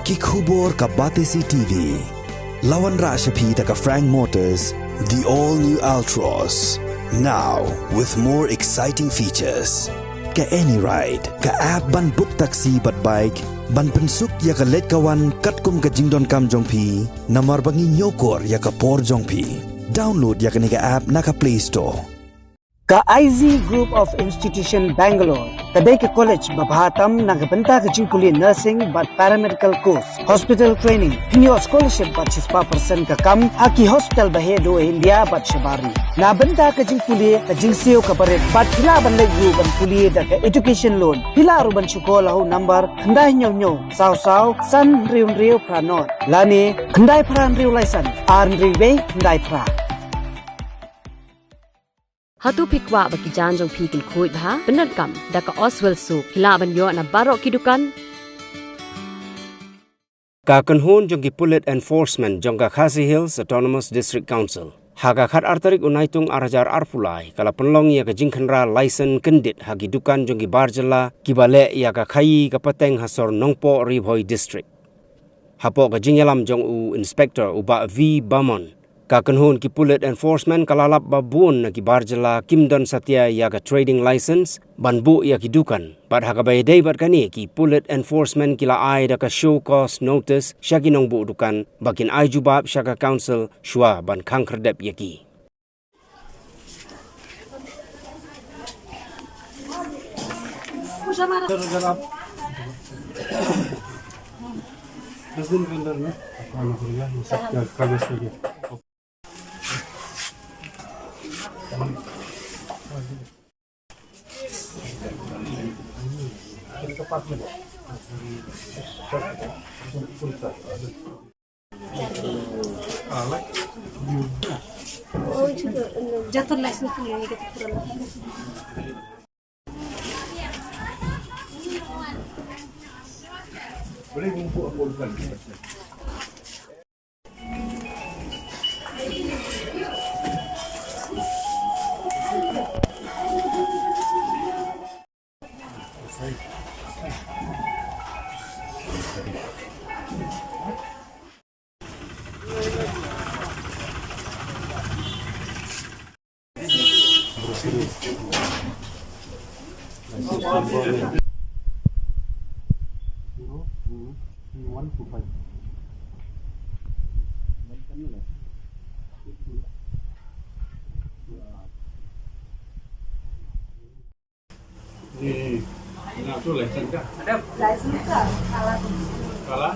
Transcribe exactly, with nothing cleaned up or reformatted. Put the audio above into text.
Ki khubor ka Batesi T V. La wanrah sha phi da ka Frank Motors, the all new Altroz. Now with more exciting features. Ka Any Ride, ka app ban book taxi bad bike, ban pynsuk ïa ka leit ka wan katkum ka jingdonkam jong phi, namar ba ngi ñiewkor ïa ka por jong phi. Download ïa kane ka app na ka Play Store. Ka I Z Group of Institution Bangalore ka dei ka college ba bha tam na ka bynta ka jingpule nursing bad paramedical course, hospital training. Phin ïoh scholarship bad shispah percent ka kam ha ki hospital ba heh duh ha India bad shabar ri. Na bynta ka jingpule, ka jingsiew kaba rit bad phi lah ban leit ruh ban pule da ka education loan. Phi lah ruh ban shu call ha u number khyndai hynñiew hynñiew saw saw san hynriew hynriew phra nod lane khyndai phra hynriew lai san ar hynriew wei khyndai phra. Hato phi kwah ba ki jaiñ jong phi kin khuid bha? Pyndonkam da ka Oswell Soap. Phi lah ban ïoh na baroh ki dukan. Ka kynhun jong ki pulit enforcement jong ka Khasi Hills Autonomous District Council, ha ka khatar tarik u Naitung ar hajar arphew lai, ka la pynlong ïa ka jingkhynra license kyndit ha ki dukan jong ki bar jylla kiba leh ïa ka khaïi ka pateng ha sor Nongpoh, Ri Bhoi District. Hapoh ka jingïalam jong u Inspector u Bah V Bamon, ka kynhun ki pulit enforcement ka la lap ba bun na ki bar jylla kim don satia ïa ka trading license ban buh ïa ki dukan. Bad ha kaba ïadei bad kane, ki pulit enforcement ki la ai da ka show cause notice sha ki nongbuh dukan ba kin ai jubab sha ka council shuwa ban khang khyrdep ïa ki. Ni, na tu license ka? License ka, kalah. Kalah?